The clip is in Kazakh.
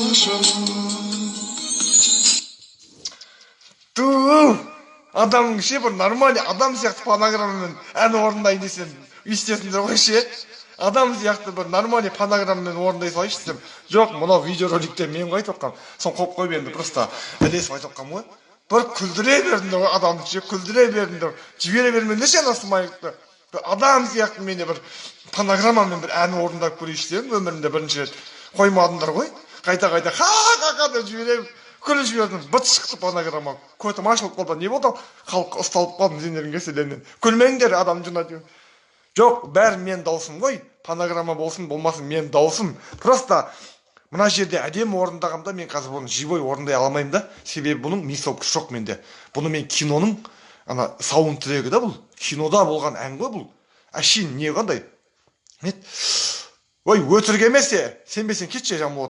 Жаным. Ту, адамның ше, бір нормальный адам сияқты фонограммамен ән орындайын десем, естесіңдер ғой ше. Адам сияқты бір нормальный фонограммамен орындай салайыншы десем, жоқ, мынау видеороликте мен ғой айтып жатқаным. Соны қойып қойып, енді просто ілесіп айтып жатқаным ғой. Бір күлдіре бердіңдер ғой адамды ше, күлдіре бердіңдер. Жібере бермеңдерші ана смайликті. Бір адам сияқты мен де бір фонограммамен бір ән орындап көрейінші дедім өмірімде бірінші рет. Қоймадыңдар ғой, қайта қайта ха ха ха деп жібере, күліп жібердім. Быт шықты фонограмма, көтім ашылып қалды. Не болды? Халыққа ұсталып қалдым сендердің кеселерінен. Күлмеңдер, адам жынады. Жоқ, бәрі менің дауысым ғой, фонограмма болсын болмасын, менің дауысым. Просто мына жерде әдемі орындағанда, мен қазір бұны живой орындай алмаймын да, себебі бұның минусовкасы жоқ менде. Бұны мен киноның ана саундтрегі да, бұл кинода болған ән ғой. Бұл әшейін не, қандай не, ой, өтірік емес е. Сенбесең, кетші, Жанболат.